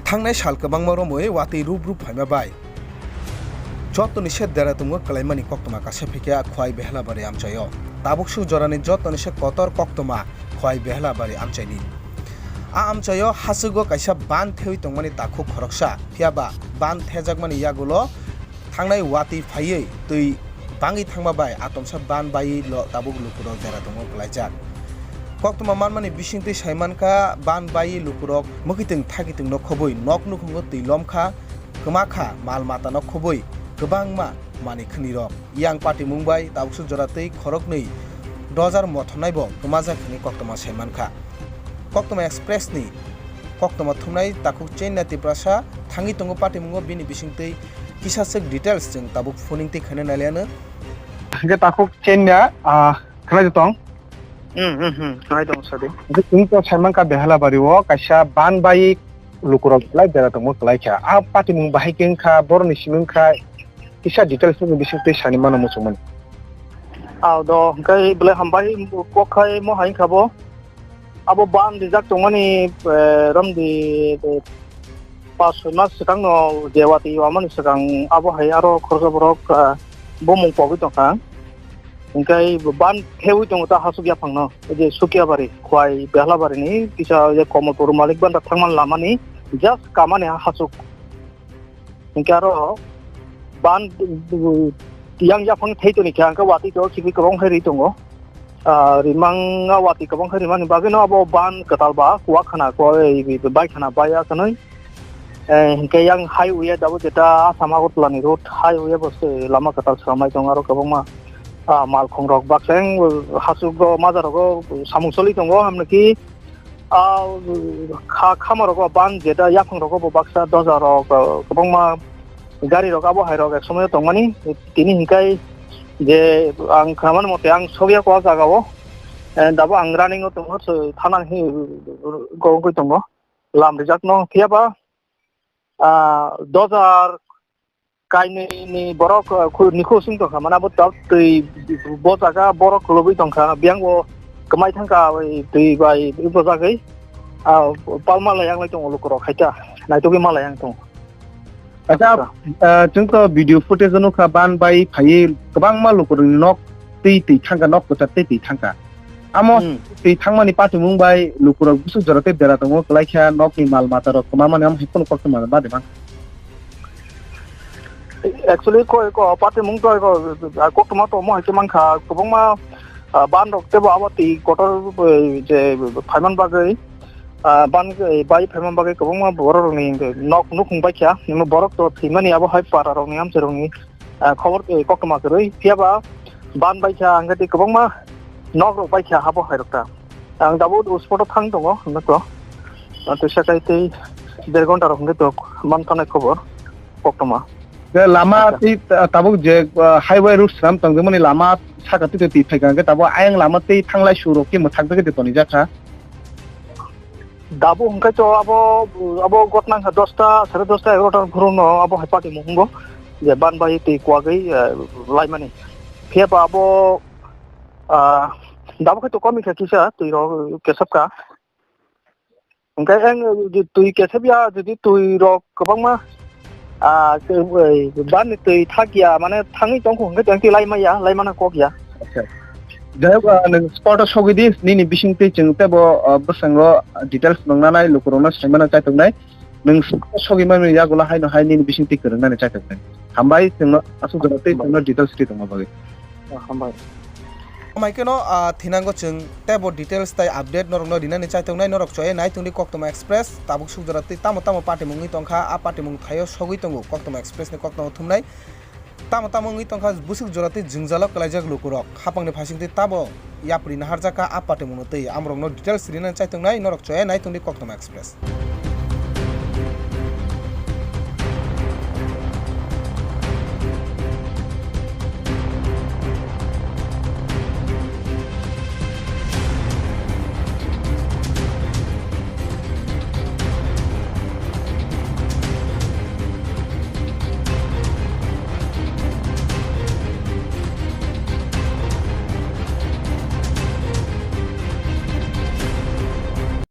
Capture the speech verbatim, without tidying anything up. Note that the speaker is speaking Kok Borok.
Thangnai sal kwbangma romwi watwi rup rup phaima bai jotoni se dera tongo kwlaimani koktwma kaisa phikya Khwai Behlabari amchaio. Tabuk suk jorani jotoni se kotor koktwma Khwai Behlabari amchaini. A amchaio hachwgo kaisa ban thewi tongmani takhuk khoroksa, phiyaba ban thejakmani yagulo thangnai watwi phaiwi twi bangwi thangma bai atomsa ban baiwi lo tabuk lukurok dera tongo kwlaijak. Koktwma manmani bisingtwi saimankha ban baiwi lukurok mwkhitwng thakitwngno khobwi nok nukhungo twi lomkha, kwmakha mal matano khobwi kwbangma manwi khwnirok. Yang patimung bai tabuksa jora twi khoroknwi dojar mothornaibo kwmajak hwnwi koktwma saimankha. Koktwma Express ni koktwma thumnai takhuk Chenya Tiprasa thangwi tongo patimungo, bini bisingtwi kisaswk details chwng tabuk phoning twi khaina naliano. Hingke takhuk Chenya, ah, khwnai tong. Hmm, hmm, hmm, khwnai tong sadi. Hingke chwng to saimankha Behlabari o kaisa ban bai lukurok belai dera tongmo kwlai kha. A patimung bahai khe wngkha, boroni simi wngkha, kisa details ni bisingtwi sani mano muchungmani. Aw do, hingke belai hambai kok khai mo hai wngkha bo. Abo ban rijak tongmani, eh, romdi, eh, pas soi mas swkangno je watwi wamani swkang abo hai aro khoroksa borok, ah, bumung pogwi tongkha. Hingke ban thewi tongo ta hasuk yaphangno, je Sukiabari, Khwai Behlabarini kisa je Komolpur Malikbanda thangmani lamani just kamani ha hasuk. Hingke aro ban, yang yaphang thai toni khe, hingke watwi to khibi kwbang khe ri tongo. Ah, rimang a watwi kwbang khe rimani bagwino abo ban kwtal ba kuwa khana, kuwa bai khana baya kwnwi. Eh, hingke yang highway dabo jeta Assam Agartala ni road highway bo se lama kwtal swnamnai tongo aro kwbangma, ah, malkhung rok baksa yang hasuk o maja rogo samung choli tongo, hamni ki Ah, kha-, khama rogo ban jeta yaphang rogo bo baksa doja rok, ah, kwbangma gari rok abo hai rok ek somoi tongmani. Tini hinkai je ang khwnamani mote ang sogya kok jagao, eh, dabo ang running o tongo, so, thana hi, gongoi tongo, lam rijak no. Phiya ba, ah, dojar kainwi ni borok, uh, khu-, nikhu sing tongkha, mane abo tok twi bo jaga borok kwlwgwi tongkha, biyang bo kwmai thangkha, oi twi bai bojagwi, ah, palma layanglai tongo lukurok, haita naitugwi ma layang tongo. Acha, ah, chwng to video footage o nukha, ban bai phaiwi kwbangma lukurokni nok twi twi thangkha, nok kwchar twi twi thangkha. Amo hmm. Twi thangmani patimung bai lukurok busuk jora tei dera tongo, kwlai kha nokni mal mata rok kwma mani, amo hai kheno koktwma ma de mang. Actually, koi ko patimung to ko, ah, koktwma to mo hai khe mang kha, kwbangma, ah, ban rok tebo abo twi kotor, eh, je phaiman bagwi, ah, ban, eh, bai phaiman bagwi kwbangma borok rokni nok nukhung bai kha, borok to thwimani abo hai para rokni amchai rokni ah, khobor, eh, koktwma kwrwi. Phiya ba ban bai kha, hwnkhe tei kwbangma nok rok bai kha, habo hai rok ta. Ang tabuk spot o thang tongo, hwnkhe to. Ah, tei sakai tei der ghonta rok hwnkhe to man thanai khobor koktwma. Je lama acha. Tei ta-, tabuk je, ah, highway route swnam tongjakmani lama saka twi twi phaikha, hwnkhe tabuk ayang lama tei thanglai su rok khe mwthak bai khe tei tonijak kha. Dabo hwnkhe to abo, abo gotna wngkha dosta, sare dosta, egarota phuru no abo hai patimung hwngo je ban bai twi kuwagwi, eh, laimani. Phiya ba abo, ah, dabo khe to komi kha kisa twi rok kesep kha. Hwnkhe ang twi kesep ya, jodi twi rok kwbangma Ah, tei, eh, ban ni twi thak ya, mane thangwi tongkhu hwnkhe tong twi lai maya, lai mana kok ya. Acha. Jai hok, ah, nwng spot o sogwi di, nini bising twi chwng tebo, ah, bwskango details nung nanai, lukurokno sai mano chaitok nai. Nwng spot o sogwi mani yagulo haino hai nini bising twi kwrwng nani chaitok nai. Hambai chwngno aswk jora tei chwngno details twi tongma bagwi. Ah, hambai. Hambai kheno, ah, thinango chwng teibo details tai update norokno rinani chaitok nai, norok choye nai tongdi Koktwma Express, tabuk sukjora tei tamo tamo patimung wngwi tongkha, a patimung thaio sogwi tongo Koktwma Express ni koktwma thumnai. Tamo tamo wngwi tongkha busuk jora tei jwngjalo kwlaijak lukurok, hapangni phaising tei tabo yapri naharjakha a patimungno tei amorokno details rinani chaitok nai, norok choye nai tongdi Koktwma Express.